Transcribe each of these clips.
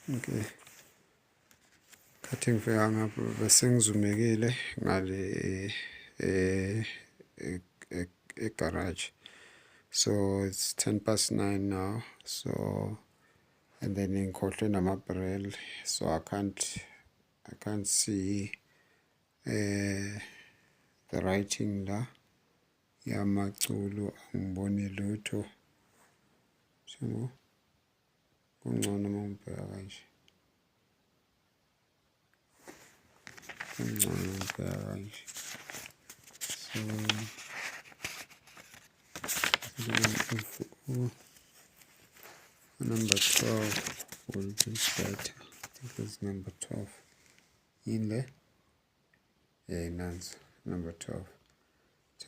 Okay. Khathi ngifika ngapha bese ngizumekile ngale egaraji. So it's 9:10 now. So and then ngikhohlwe nama-braille, so I can't see the writing la yamaculo, angiboni lutho. So kungcono uma ngibheka kanje, kungcono ngibheka kanje. So number 12 will be better. I think it's number 12. Yini le? Nansi number 12.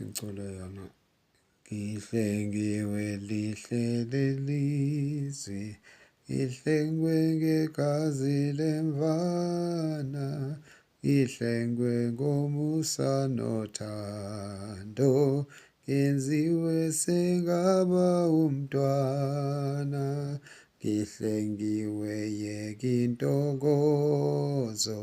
Ngicule yona. Ngihlengiwe, lihle lelizwi, ngihlengwe ngegazi lemvana, ngihlengwe ngomusa nothando, ngenziwe sengaba umntwana, ngihlengiwe, yeka intokozo,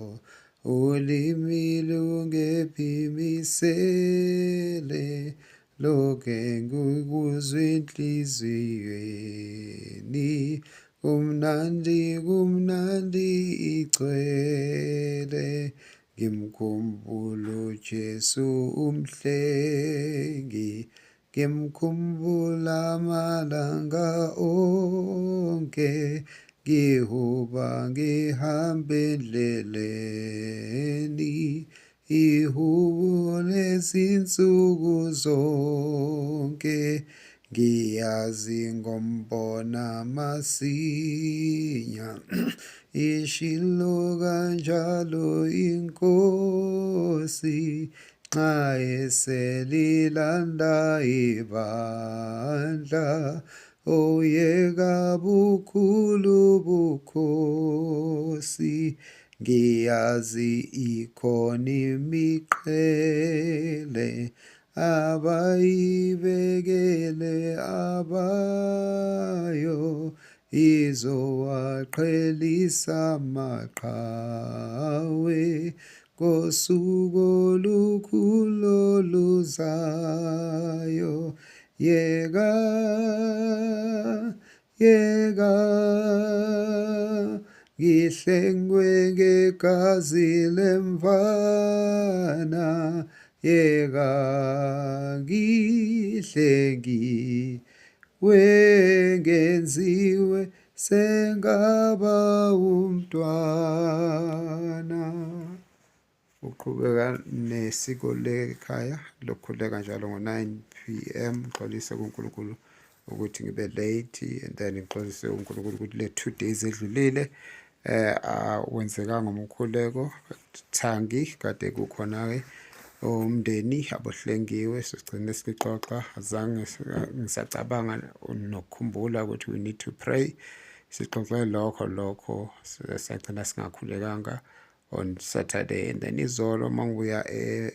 ulimi lungephimisele, lokhe ngikuzwa enhliziyweni, kumnandi, kumnandi igcwele, ngimkhumbula uJesu umhlengi, ngimkhumbula malanga onke, ngihuba ngihambe endleleni, ihubo lezinsuku zonke, ngiyazi ngombona masinya, ishilo kanjalo inkosi, nxa eselilanda ibandla, oyeka bukhulu bukhosi, ngiyazi ikhona imiqhele abayibekele abayo, izowaqhelisa amaqhawe ngosuku olukhulu oluzayo. Yeka, yeka, ngihlengwe ngegazi lemvana, yeka, ngihlengiwe, ngenziwe sengaba umntwana. Uqhubeka nesiko lekhaya lokukhuleka njalo ngo-9 p.m. Ngixolise kuNkulunkulu ukuthi ngibe late and then ngixolise uNkulunkulu ukuthi le 2 days edlulile awenzekanga umkhuleko thangi, kade kukhona-ke umndeni abohlengiwe, sigcine sixoxa, azange ngisacabanga nokukhumbula ukuthi we need to pray. Sixoxe lokho, sagcina singakhulekanga on Saturday. And then izolo uma ngibuya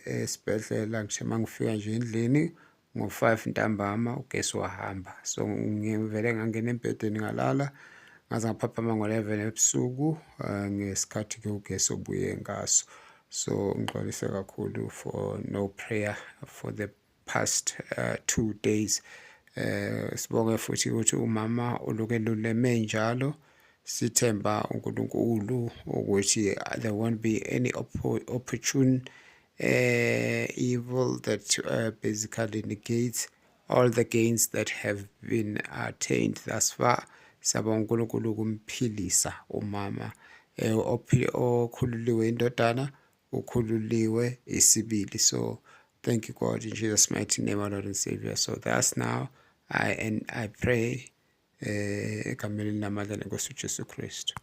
esibhedlela, ngisho uma ngifika nje endlini ngo-5 ntambama, ugesi wahamba, so ngivele ngangena embhedeni ngalala, ngaze ngaphaphama ngo-11 ebusuku, ngesikhathi-ke ugesi obuye ngaso. So ngixolise kakhulu for no prayer for the past 2 days. Sibonge futhi ukuthi umama uluke luleme njalo, sithemba uNkulunkulu ukuthi there won't be any opportune evil that basically negates all the gains that have been attained thus far. Siyabonga uNkulunkulu ukumphilisa umama, okhululiwe indodana, ukhululiwe isibili. So thank you, God, in Jesus' mighty name, our Lord and Savior. So thus now I and I pray, egameni elinamandla lenkosi uJesu Kristu.